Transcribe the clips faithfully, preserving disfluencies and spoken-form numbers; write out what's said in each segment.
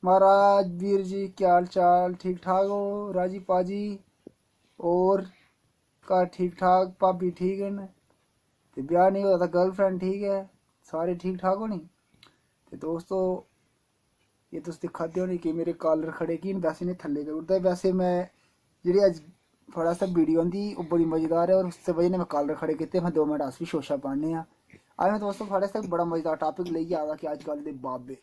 महाराज वीर जी, क्या हाल चाल? ठीक ठाक हो राजी पाजी? और घर ठीक ठाक, भाभी ठीक न? ते ब्याह नहीं होआ दा, गर्लफ्रेंड ठीक है? सारे ठीक ठाक हो नी? ते दोस्तो, ये तुस दिक्खा दे होने कि मेरे कालर खड़े की न, वैसे इ'नें थल्ले करी ओड़दा। वैसे मैं जेह्ड़ी अज्ज थुआढ़े आस्तै वीडियो आंदी, ओह् बड़ी मजेदार ऐ, और उसदी बजह कन्नै मैं कालर खड़े कीते। मैं दो मिंट अस बी शोशा पान्ने आं। अज्ज मैं दोस्तो थुआढ़े आस्तै इक बड़ा मजेदार टॉपिक लेइयै आए दा कि अज्जकल दे बाबे,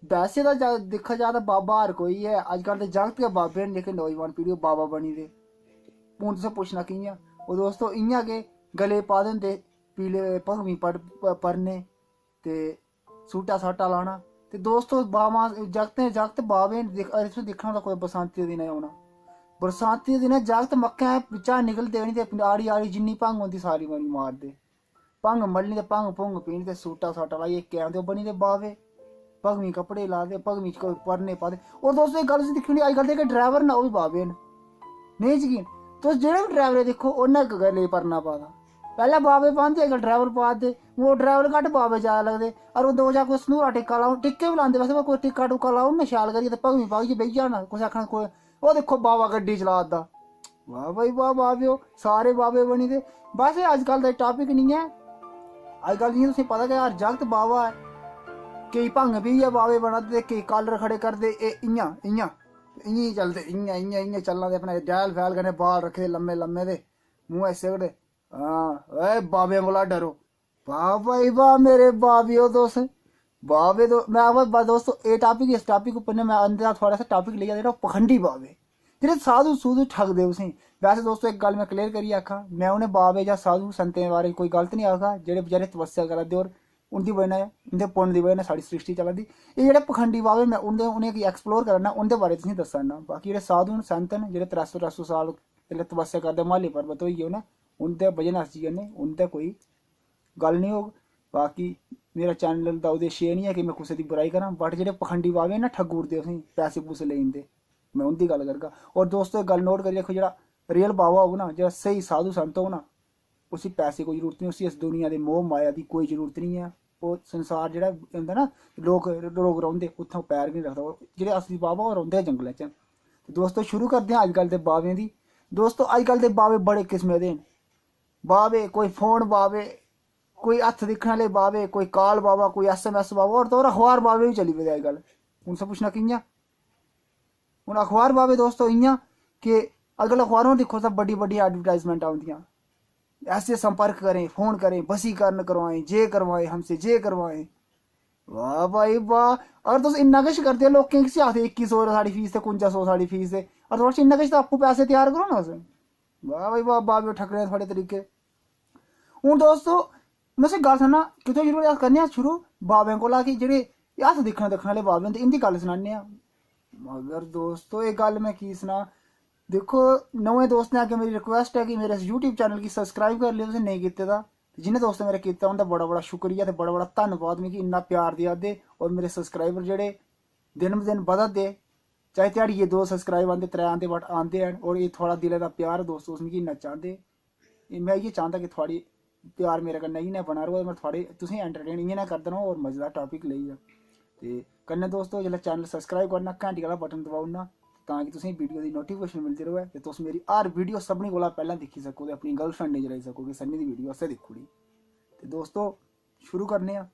वैसे तां जा-, दिक्खा जा तां बाबा हर कोई ऐ। अज्जकल दे जागत गै बाबे न, जेह्के नौजवान पीढ़ी ओह् बाबा बनी दे। हून तुसें पुच्छना कि'यां? ओह् दोस्तो, इ'यां गै गले पाए दे होंदे पीले भगमी पड़-, प-, परने ते सूटा साटा लाना। ते दोस्तो, बाबा, जागतें, जागत बाबे न, दिक्ख-, अरे, तुसें दिक्खना होंदा कुतै बरसांती दे दिनै औना। बरसांती दे दिनै जागत मक्कें बिच्चा निकलदे गै निं ते आड़ी, आड़ी जिन्नी भंग होंदी, सारी मारी मारदे। भंग मलनी ते भंग भुंग पीनी ते सूटा साटा लाइयै इक्कै औंदे, ओह् बनी दे बावे। भगमी कपड़े लाए दे, भगमी च कोई परने पाए दे। और दोस्तो, इक गल्ल तुसें दिक्खी होनी, अज्जकल दे जेह्के ड्राइवर न, ओह् बी बावे न। नेईं जकीन, तुस जेह्ड़े बी ड्राइवरे दिक्खो, उन्नै इक गले परना पाए दा। पैह्लें बावे पांदे, अज्जकल ड्राइवर पा दे। हून ओह् ड्राइवर घट्ट, बावे ज्यादा लगदे। और ओह् दो चार कोई संदूरा टिक्का लाओ, टिक्के बी लांदे, वैसे कोई टिक्का टुक्का लाओ ना शैल करियै, ते भगमी पाइयै बेही जाना। कुसै आखना कोई, ओह् दिक्खो बावा गड्डी चला दा। वाह भाई वाह, बाबेओ, सारे बाबे बनी दे। बस एह् अज्जकल दा टॉपिक निं ऐ। अज्जकल जि'यां तुसें पता गै, हर जागत बावा ऐ। केईं भंग पीयै बावे बना दे, केईं कालर खड़े करदे, एह् इ'यां, इ'यां, इ'यां गै चलदे, इ'यां, इ'यां, इ'यां चलना ते अपने डैल फैल कन्नै बाल रक्खे दे लम्मे, लम्मे ते मुंहै सिगड़। हां, ए बाबें कोला डरो। वाह भाई वाह, मेरे बाबेओ तुस। बाबे तो, मैं आखा, बा-, दोस्तो, एह् टॉपिक, इस टॉपिक उप्पर ने मैं आंदे दा थुआढ़े आस्तै टॉपिक लेइयै, जेह्ड़ा पखंडी बाबे, जेह्ड़े साधु सूधु ठगदे तुसें। वैसे दोस्तो, इक गल्ल मैं क्लियर करियै आखां, मैं उ'नें बाबे जां साधु संतें दे बारे च कोई गलत निं आखा, जेह्ड़े बेचारे तपस्या करा दे और उं'दी बजह नै, उं'दे पुन्न दी बजह नै साढ़ी सृष्टि चला दी। एह् जेह्ड़े पखंडी बाबे, मैं उं'दे, उ'नेंगी एक्सप्लोर करा ना, उं'दे बारे च तुसेंगी दस्सा ना। बाकी जेह्ड़े साधु न, संत न, जेह्ड़े त्रै सौ त्रै सौ साल जेल्लै तपस्या करदे, म्हाले पर्वत होई गे उ'नें, उं'दे बजह नै अस जियै ने, उं'दे कोई गल्ल निं होग। बाकी मेरा चैनल दा उद्देश्य एह् निं ऐ कि में कुसै दी बुराई करां, but जेह्ड़े पखंडी बाबे न, ठग्गी ओड़दे तुसेंगी, पैसे पूसे लेई जंदे, में उं'दी गल्ल करगा। और दोस्तो, इक गल्ल नोट करियै रक्खो, जेह्ड़ा रियल बाबा होग ना, जेह्ड़ा स्हेई साधु संत होग ना, उसी पैसे कोई जरूरत निं, उसी इस दुनिया दे मोह माया दी कोई जरूरत निं ऐ। ओह् संसार जेह्ड़ा होंदा ना, लोक, लोक रौंह्दे, उत्थें पैर गै निं रखदा। ओह् जेह्ड़े असली बाबा, ओह् रौंह्दे जंगलें च। ते दोस्तो, शुरू करदे आं अज्जकल दे बाबें दी। दोस्तो, अज्जकल दे बाबे बड़े किस्में दे न। बाबे, कोई फोन बाबे, कोई हत्थ दिक्खने आह्ले बाबे, कोई काल बाबा, कोई एस एम एस बाबा, होर तो होर अखबार बाबे बी चली पेदे अज्जकल। हून तुसें पुच्छना कि'यां? हून अखबार बाबे दोस्तो इ'यां कि अज्जकल अखबारां दिक्खो तां बड्डी बड्डी एडवर्टाइजमेंटां औंदियां, "ऐसे संपर्क करें, फोन करें, बसीकरण करवाएं, जे करवाएं, हमसे जे करवाएं।" वाह भाई वाह, अगर तुस इन्ना किश करदे, लोकें किसी आखदे इक्की सौ साढ़ी फीस ते कुंजा सौ साढ़ी फीस ते, और थोह्ड़ा इन्ना किश तां आपूं पैसे त्यार करो ना तुस। वाह भाई वाह, बाबे ठकने दे थुआढ़े तरीके। हून दोस्तो, में तुसें गल्ल सनाना कि तुस जरूर अस करने आं शुरू बाबें कोला कि जेह्ड़े एह् हत्थ दिक्खने दिक्खने आह्ले बाबे होंदे, इं'दी गल्ल सनाने आं। मगर दोस्तो, एह् गल्ल में की सनां, दिक्खो, नमें दोस्तें अग्गें मेरी रिक्वेस्ट ऐ कि मेरे इस YouTube चैनल गी सब्सक्राइब करी लेओ, तुसें नेईं कीते दा। ते जि'नें दोस्तें मेरे कीता, उं'दा बड़ा बड़ा शुक्रिया ते बड़ा बड़ा धन्नबाद, मिगी इन्ना प्यार देआ दे। और मेरे सब्सक्राइबर जेह्ड़े दिन ब दिन बधा दे, चाहे ध्याड़िये दो सब्सक्राइब आंदे, त्रै आंदे, but आंदे हैन। और एह् थुआढ़ा दिलै दा प्यार, दोस्त, तुस मिगी इन्ना चांह्दे। एह् में इ'यै चांह्दा कि थुआढ़ी प्यार मेरे कन्नै इ'यां बना र'वै, में थुआढ़े, तुसेंगी एंटरटेन इ'यां नै करदा र'वां होर मजेदार टॉपिक लेइयै। ते कन्नै दोस्तो, जिसलै चैनल सब्सक्राइब करना, घैंटी आह्ला बटन दबाई ओड़ना, तां कि तुसेंगी वीडियो दी नोटिफिकेशन मिलदी र'वै ते तुस मेरी हर वीडियो सभनें कोला पैह्लें दिक्खी सको ते अपनी गर्लफ्रेंड गी जलाई सको कि सन्नी दी वीडियो असें दिक्खी ओड़ी। ते दोस्तो, शुरू करने आं।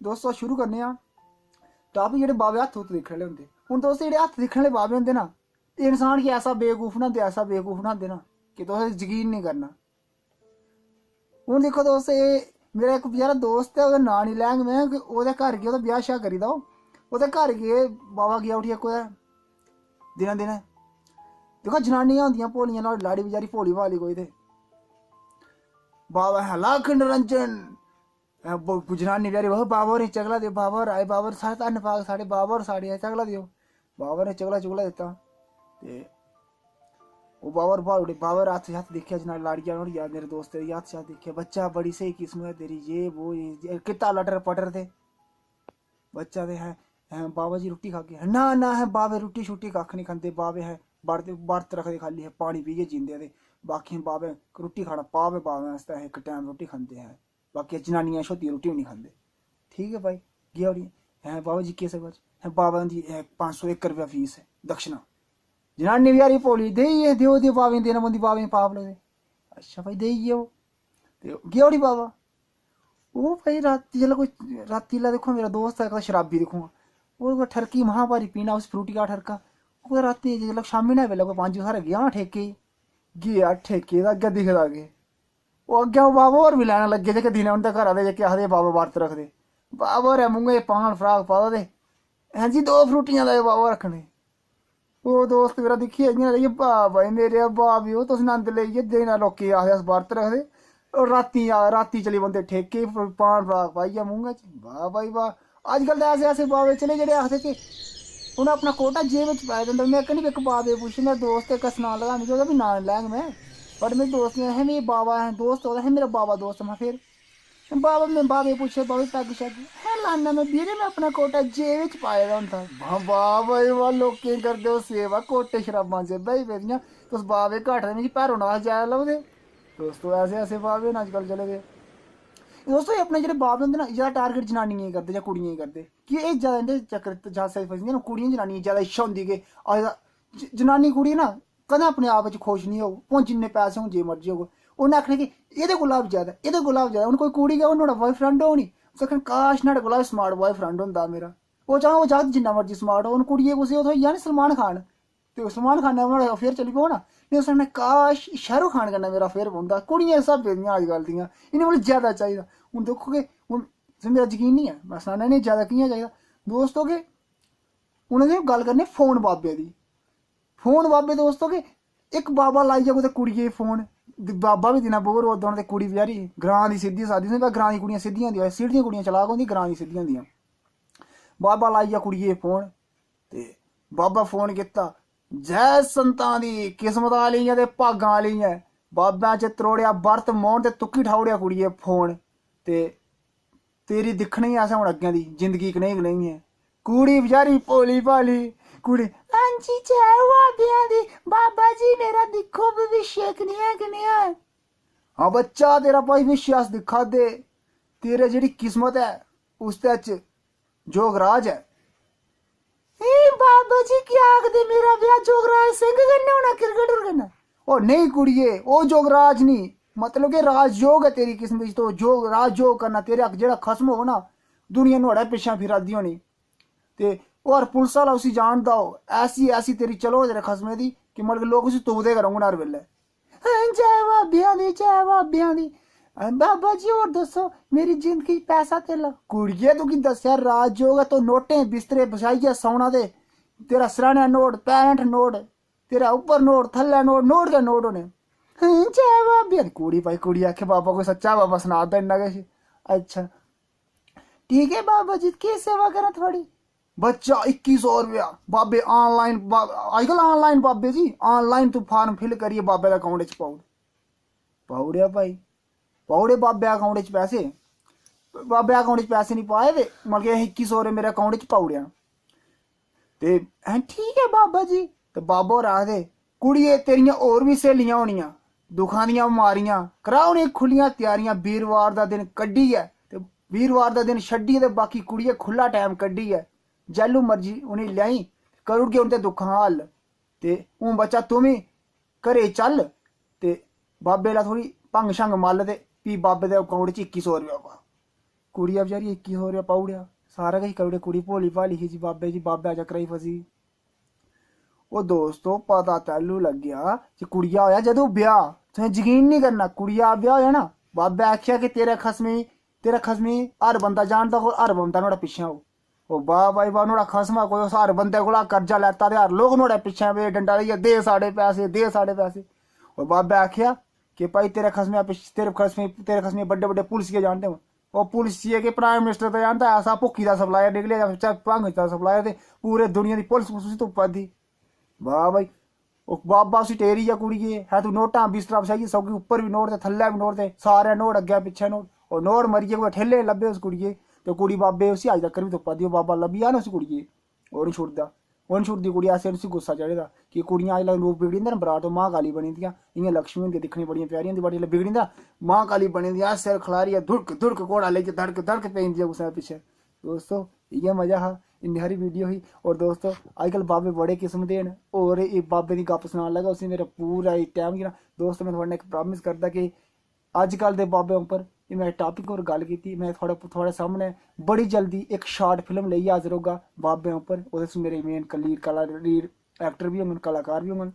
दोस्तो, शुरू करने आं। टॉपिक जेह्ड़े बाबे हत्थ हुत्थ दिक्खने आह्ले होंदे। हून दोस्तो, जेह्ड़े हत्थ दिक्खने आह्ले बाबे होंदे ना, एह् इंसान गी ऐसा बेवकूफ बनांदे, ऐसा बेवकूफ बनांदे ना कि तुस जकीन निं करना। हून दिक्खो दोस्त, एह् मेरा इक बचैरा दोस्त ऐ, ओह्दा नांऽ निं लैङ में, कि ओह्दे घर गे, ओह्दा ब्याह् श्याह् करी दा ओह्। ओह्दे घर गे, बाबा गेआ उठी इक कुतै दिनें दिनें। दिक्खो, जनानियां होंदियां भोलियां, नुहाड़ी लाड़ी बचैरी भोली भाली कोई ते। बाबा है लक्ख निरंजन, हैं, ब-, जनानी बचैरी, "ओह् बाबा होरें चकला देओ, बाबा होर आए, बाबा होर साढ़े धन्न पाक, साढ़े बाबा होर साढ़े आए, चकला देओ।" बाबा ने चकला चुकला दित्ता ते ओह् बाबा होर बाहर उठी, बाबा होर हत्थ शत्थ दिक्खेआ, जनानी लाड़िया नुहाड़ी, मेरे दोस्तै दी हत्थ शत्थ दिक्खेआ, "बच्चा, बड़ी स्हेई किस्मत ऐ तेरी, ये वो, ये, ये।" कीता लटर पटर ते बच्चा ते है, हैं, "बाबा जी, रुट्टी खागे?" "ना, ना, हैं, बाबे रुट्टी शुट्टी कक्ख निं खंदे, बाबे हैं बर्त, बर्त रखदे, खाल्ली हैं पानी पीइयै जींदे ते बाकी बाबे रुट्टी खाना पाप ऐ, बाबे आस्तै इक टैम रुट्टी खंदे हैं।" बाकी जनानियां शोतियां रुट्टी बी निं खंदे। ठीक ऐ भाई, गेआ उठी। हैं बाबा जी, केह् सेवा च? हैं बाबा जी, पंज सौ इक रपेआ फीस ऐ, दक्षिणा। जनानी बचैरी भोली, देई, देओ, देओ, बाबें गी देना पौंदी, बाबें गी पाप लगदे। अच्छा भाई, देई गेओ। ते गेआ उठी बाबा। ओह् भाई, रातीं जिसलै कोई, रातीं लै दिक्खो, मेरा दोस्त ऐ, इक शराबी दिक्खो, ओह् कोई ठरकी महाभारी पीना, उस फ्रूटी का ठरका। ओह् कुतै रातीं जिसलै शामीं ने बेल्लै कोई पंज बजे हारै गेआ होना ठेके गी। गेआ ठेके दा, अग्गें दिखदा केह्, ओह् अग्गें ओह् बाबा होर बी लैन लग्गे, जेह्के दिनै उं'दे घरा दे जेह्के आखदे बाबा बरत रखदे। बाबा होरें मूंहै च पान फ्राक पाए दा ते, हैं जी, दो फ्रूटियां देओ बाबा रक्खने। ओह् दोस्त मेरा दिक्खियै इ'यां लग्गी, "वाह भाई मेरे, वाह भी, ओह् तुस नंद लेइयै देना लोकें गी, आखदे अस बरत रखदे।" ओह् रातीं आ, रातीं चली पौंदे ठेके, पान फ्राक पाइयै मूंहै च। वाह भाई वाह। अज्जकल ते ऐसे ऐसे बाबे चले जेह्ड़े आखदे कि उ'नें अपना कोटा जेब बिच पाए दा होंदा। में इक नी इक बाबे गी पुच्छेआ, मेरा दोस्त इक सनान लगा मिगी, ओह्दा बी नांऽ नी लैङ में, पर मेरे दोस्त ने, अहें, मेरा बाबा, अहें, दोस्त ओह्दा, अहें, मेरा बाबा दोस्त। महां, फिर बाबा, में बाबे गी पुच्छेआ, "बाबा, पैग शैग?" "हैं, लाना में, बीरे, में अपना कोटा जेब बिच पाए दा होंदा।" वाह, वाह भाई वाह, लोकें करदे ओ सेवा, कोटे शराबां जेबै च पेदियां। तुस बाबे घट्ट ते मिगी भैरो नाथ ज्यादा लभदे। दोस्तो, ऐसे ऐसे बाबे न अज्जकल चले दे। दोस्तो, एह् अपने जेह्ड़े बाबे होंदे ना, ज्यादा टारगेट जनानियें गी करदे जां कुड़ियें गी करदे, कि एह् ज्यादा इं'दे चक्कर च ज्यादा स्हेई फसदियां ना। कुड़ियां जनानियां ज्यादा इच्छा होंदी कि अज्ज दा ज-, जनानी कुड़ी ना कदें अपने आप च खुश निं होग, भामें जिन्ने पैसे होन, जे मर्जी होग। उ'न्नै आखना कि एह्दे कोला बी ज्यादा, एह्दे कोला बी ज्यादा। हून कोई कुड़ी गै होग, नुहाड़ा बॉयफ्रेंड होग नी, उस आखना, "काश, नुहाड़े कोला बी स्मार्ट बॉयफ्रेंड होंदा मेरा।" ओह् चाहे ओह् जागत जिन्ना मर्जी स्मार्ट होग, हून कुड़ियै कुसै ओह् थ्होई जा नी सलमान खान, ते सलमान खान ने नुहाड़ा अफेयर चली पौग ना। नेईं, उस आखना, "काश, शाहरुख खान कन्नै मेरा अफेयर पौंदा।" कुड़ियां इस स्हाबै दियां अज्जकल दियां, इ'नें कोल ज्यादा चाहिदा। हून दिक्खो कि हून तुसें मेरा यकीन निं ऐ, में सनाना इ'नें ज्यादा कि'यां चाहिदा। दोस्तो, कि हून असें गल्ल करने फोन बाबे दी। फोन बाबे, दोस्तो, कि इक बाबा लाइयै कुतै कुड़ियै गी फोन, बाबा बी दिना बोर होआ दा होना ते कुड़ी बचैरी ग्रां दी सिद्धी सादी, तुसें पता ग्रां दी कुड़ियां सिद्धियां होंदियां, सिटी दियां कुड़ियां चलाक होंदियां, ग्रां दी सिद्धियां होंदियां। बाबा लाइयै कुड़ियै गी फोन, ते बाबा फोन कीता, "जै संतां दी, किस्मत आह्ली ऐ ते भागां आह्ली ऐ।" बाबा च त्रोड़ेआ बर्त मोहन ते तुक्की ठाई ओड़ेआ कुड़ियै फोन। ते तेरी दिक्खनी ऐ असें हून अग्गें दी जिंदगी कनेही कनेही ऐ। कुड़ी बचैरी भोली भाली, कुड़ी, "हां जी, जै बाबेआं दी, बाबा जी मेरा दिक्खो भविष्य कनेहा कनेहा ऐ।" "हां बच्चा, तेरा भविष्य अस दिक्खा दे, तेरे जेह्ड़ी किस्मत ऐ उसदे च जोगराज ऐ।" "ए बाबा जी, क्या आखदे, मेरा ब्याह् जोगराज सिंह कन्नै होना, क्रिकेटर कन्नै?" "ओ नेईं कुड़िये, ओह् जोगराज निं, मतलब कि राजयोग ऐ तेरी किस्मत च, तो जोग, राजयोग करना, तेरा जेह्ड़ा खसम होग ना, दुनिया नुहाड़े पिच्छें फिरा दी होनी।" ते होर पुलस आह्ला उसी जानदा हो, ऐसी, ऐसी तेरी चलो तेरे खसमै दी कि मतलब लोक उसी तुपदे गै रौह्ङन हर बेल्लै। "हैं, जै बाबेआं दी, जै बाबेआं दी।" "हैं, बाबा जी, होर दस्सो, मेरी जिंदगी च पैसा तेला?" "कुड़िये, तुगी दस्सेआ राजयोग ऐ, तो नोटें बिस्तरे बछाइयै सौना ते तेरा सराह्ने नोट, पैंठ नोट, तेरा उप्पर नोट, थल्लै नोट, नोट गै नोट होने।" "हैं, जै बाबेआं दी।" कुड़ी भाई, कुड़ी आखे, "बाबा कोई सच्चा बाबा सना दा इन्ना किश।" "अच्छा।" "ठीक ऐ बाबा जी, केह् सेवा करां थुआढ़ी?" बच्चा, इक्की सौ रपेआ। बाबे online, बा-, अजकल online बाबे जी, online तू form fill करियै बाबे दे account च पाई ओड़। पाई ओड़ेआ भाई, पाई ओड़े बाबे account च पैसे। बाबे account च पैसे निं पाए ते मतलब कि इक्की सौ रपेआ मेरे account च पाई ओड़ेआ। ते हैं, "ठीक ऐ बाबा जी।" ते बाबा होर आखदे, "कुड़िये, तेरियां होर बी स्हेलियां होनियां, दुक्खां दियां बमारियां, कराओ उ'नें खु'ल्लियां त्यारियां, बीरवार दा दिन कड्ढियै ते बीरवार दा दिन छड्डियै ते बाकी कुड़िये खु'ल्ला टैम कड्ढियै जैलूं मर्जी उ'नेंगी लेआई, करी ओड़गे उं'दे दुक्खां हल। ते हून बच्चा तूं बी घरै गी चल ते बाबे ला थोह्ड़ी भंग शंग मल ते फ्ही बाबे दे account च इक्की सौ रपेआ पा।" कुड़िया बचैरी इक्की सौ रपेआ पाई ओड़ेआ, सारा किश करी ओड़ेआ, कुड़ी भोली भाली ही जी, बाबे जी, बाबे दे चक्करै च फसी। ओह् दोस्तो, पता तैलू लग्गेआ जे कुड़िया होएआ जदूं ब्याह्, तुसें जकीन निं करना, कुड़िया ब्याह् होएआ ना, बाबै आखेआ कि तेरे खसमै, तेरे खसमै हर बंदा जानदा होग, हर बंदा नुहाड़े पिच्छें होग। ओह् वाह भाई वाह, नुहाड़ा खसम हा कोई, उस हर बंदे कोला कर्जा लैता ते हर लोक नुहाड़े पिच्छें पे, डंडा लेइयै, "दे साढ़े पैसे, दे साढ़े पैसे।" ओह् बाबै आखेआ कि भाई तेरे खसमै पिच्छें, तेरे खसमै, तेरे खसमै बड्डे बड्डे पुलसिये जानदे होन। ओह् पुलसिये के Prime Minister दा जानदा, ऐसा भुक्की दा supplier निकलेआ, भंग दा supplier, ते पूरे दुनिया दी पुलस उसी तुप्पा दी। वाह भाई, ओह् बाबा उसी टेरी गेआ कुड़िये, है तू नोटां बिस्तरा बछाइयै सौगी उप्पर बी नोट ते थल्लै बी नोट ते सारै नोट अग्गें पिच्छें नोट। ओह् नोट मरियै कुतै ठेले लब्भे उस कुड़िये, ते कुड़ी बाबे उसी अज्ज तक्कर बी तुप्पा दी, ओह् बाबा लब्भी जा ना उसी कुड़िये, ओह् निं छुड़दा। ओह् निं छुड़दी कुड़ी, ऐसे उसी गुस्सा चढ़े दा कि कुड़ियां अज्जकल लोक बिगड़ी जंदे न, बरात ओह् मां काली बनी जंदियां, इ'यां लक्ष्मी होंदियां दिक्खने गी बड़ियां प्यारियां होंदियां, बड़ी बिगड़ी जंदा, मां काली बनी जंदियां, सिर खलारियै धुड़क धुड़क घोड़ा लेइयै धड़क धड़क पेई जंदियां कुसै दे पिच्छें। दोस्तों, इ'यै मजा हा। इन्नी हारी वीडियो ही। और दोस्तों, अजकल बाबे बड़े किस्म दे न। और एह् बाबे दी गप्प सनान लगा, उसी मेरा पूरा एह् टाइम गिना। दोस्तों, में थुआढ़े नै इक प्रामिस करदा कि अजकल दे बाबें उप्पर एह् में टापिक पर गल्ल कीती। में थुआढ़े थुआढ़े सामनै बड़ी जल्दी इक शार्ट फिल्म लेइयै हाजर होगा बाबें उप्पर। ओह्दे च मेरे मेन लीड कला लीड एक्टर बी होङन, कलाकार बी होङन।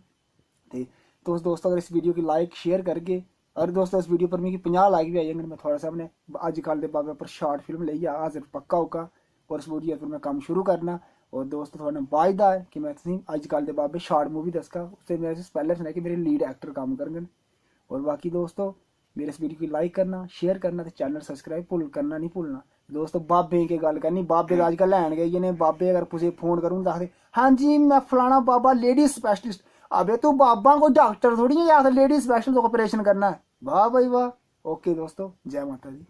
ते तुस दोस्तों, अगर इस वीडियो गी लाइक शेयर करगे, और दोस्तों, इस वीडियो पर मिगी पंजाह् लाइक बी आई जाङन, में थुआढ़े सामनै अजकल दे बाबे उप्पर शार्ट फिल्म लेइयै हाजर पक्का होगा। और इस वीडियो पर में कम्म शुरू करना। और दोस्तों, थुआढ़े नै वायदा ऐ कि में तुसेंगी अजकल दे बाबे शार्ट मूवी दस्सगा। उससे में तुसें पैह्लें सनाया कि मेरे लीड एक्टर कम्म करङन। और बाकी दोस्तों, मेरे इस वीडियो गी लाइक करना, शेयर करना ते चैनल सब्सक्राइब भुल करना नहीं भूलना। दोस्तों, बाबें दी केह् गल्ल करनी, बाबे दा अजकल हैन गै इ'यै नेह्। बाबे अगर कुसै गी फोन करूं तां आखदे, "हां जी, में फलाना बाबा, लेडीज स्पैशलिस्ट।" अबे, तू बाबा, कोई डाक्टर थोड़ी ऐ, आखदा लेडीज स्पैशलिस्ट ऑपरेशन करना ऐ। वाह भाई वाह। ओके दोस्तों, जै माता दी।